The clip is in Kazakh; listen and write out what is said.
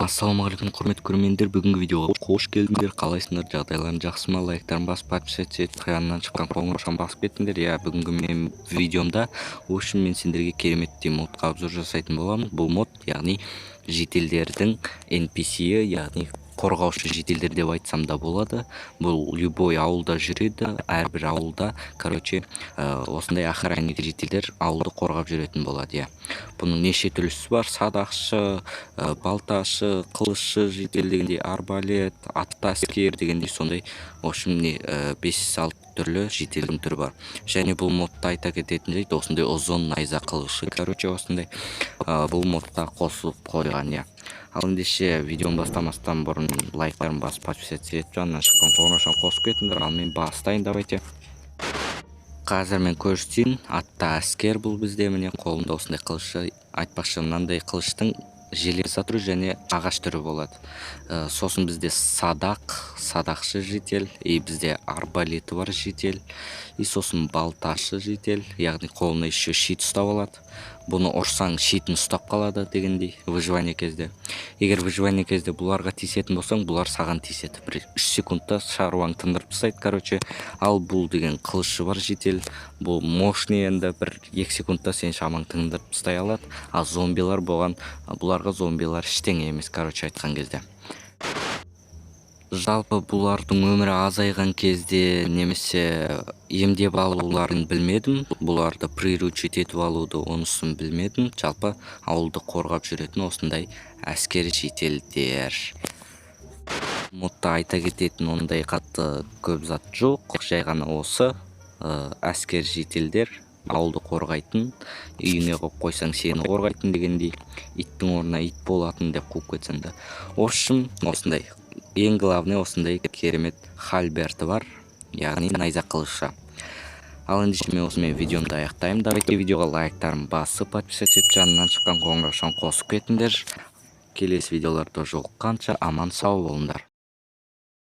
Ассалаумағалейкум, құрметті көрермендер! Бүгінгі видеоға қош келдіңдер! Қалайсыңдар, жағдайларың жақсы ма? Лайктарын басып, подписаться етіп, жанынан шыққан қоңыраушаны басып кеттіңдер, иә. Бүгінгі менің видеомда, в общем, мен сендерге кереметтей модқа обзор жасайтын боламын. Бұл мод, яғни жительдердің NPC-і, яғни қорғаушы жительдер деп айтсам да болады. Бұл любой ауылда жүреді, әрбір ауылда, короче, осындай охранник жительдер ауылды қорғап жүретін болады, иә. Бұның неше түрлісі бар: садақшы, балташы, қылышшы житель дегендей, арбалет, атты әскер дегендей, сондай, в общем, не 5-6 түрлі жительдің түрі бар. Және бұл модта айта кететін жайт, осындай ұзын найза қылышы, короче, осындай бұл модта қосылып қойған, иә. Ал ендеше, видеоны бастамастан бұрын лайктарын басып, подписаться етіп, жанынан шыққан қоңыраушаны қосып кетіңдер. Ал мен бастайын, давайте. Қазір мен көрсетейін. Атты әскер бұл бізде, міне, қолында осындай қылышы. Айтпақшы, мынандай қылыштың железа түрі және ағаш түрі болады. Сосын бізде садақ, садақшы житель, и бізде арбалеті бар житель, и сосын балташы житель, яғни қолына еще щит ұстап алады. Бұны ұрсаң, щитін ұстап қалады дегендей. Выживание кезде, егер выживание кезде бұларға тиісетін болсаң, бұлар саған тиіседі, бір 3 секундта шаруаңды тындырып тастайды, короче. Ал бұл деген қылышы бар житель, бұл мощный, енді 1-2 секундта сен шамаңды тындырып тастай алады. Ал зомбилар болған, бұларға зомбилар ештеңе емес, короче айтқан кезде. Жалпы, бұлардың өмірі азайған кезде немесе емдеп алуларын білмедім, бұларды приручить етіп алуды, онысын білмедім. Жалпы, ауылды қорғап жүретін осындай әскер жительдер. Модта айта кететін ондай қатты көп зат жоқ, жай ғана осы әскер жительдер, ауылды қорғайтын, үйіңе қойып қойсаң, сені қорғайтын дегендей, иттің орнына ит болатын деп қуып кетсең де. В общем, осындай, ең главный, осындай керемет хальберті бар, яғни найза қылышы. Ал ендеше, мен осымен видеомды аяқтаймын. Давайте, видеоға лайктарын басып, подписаться етіп, жанынан шыққан қоңыраушаны қосып кетіңдер. Келесі видеоларда жолыққанша, аман сау болыңдар!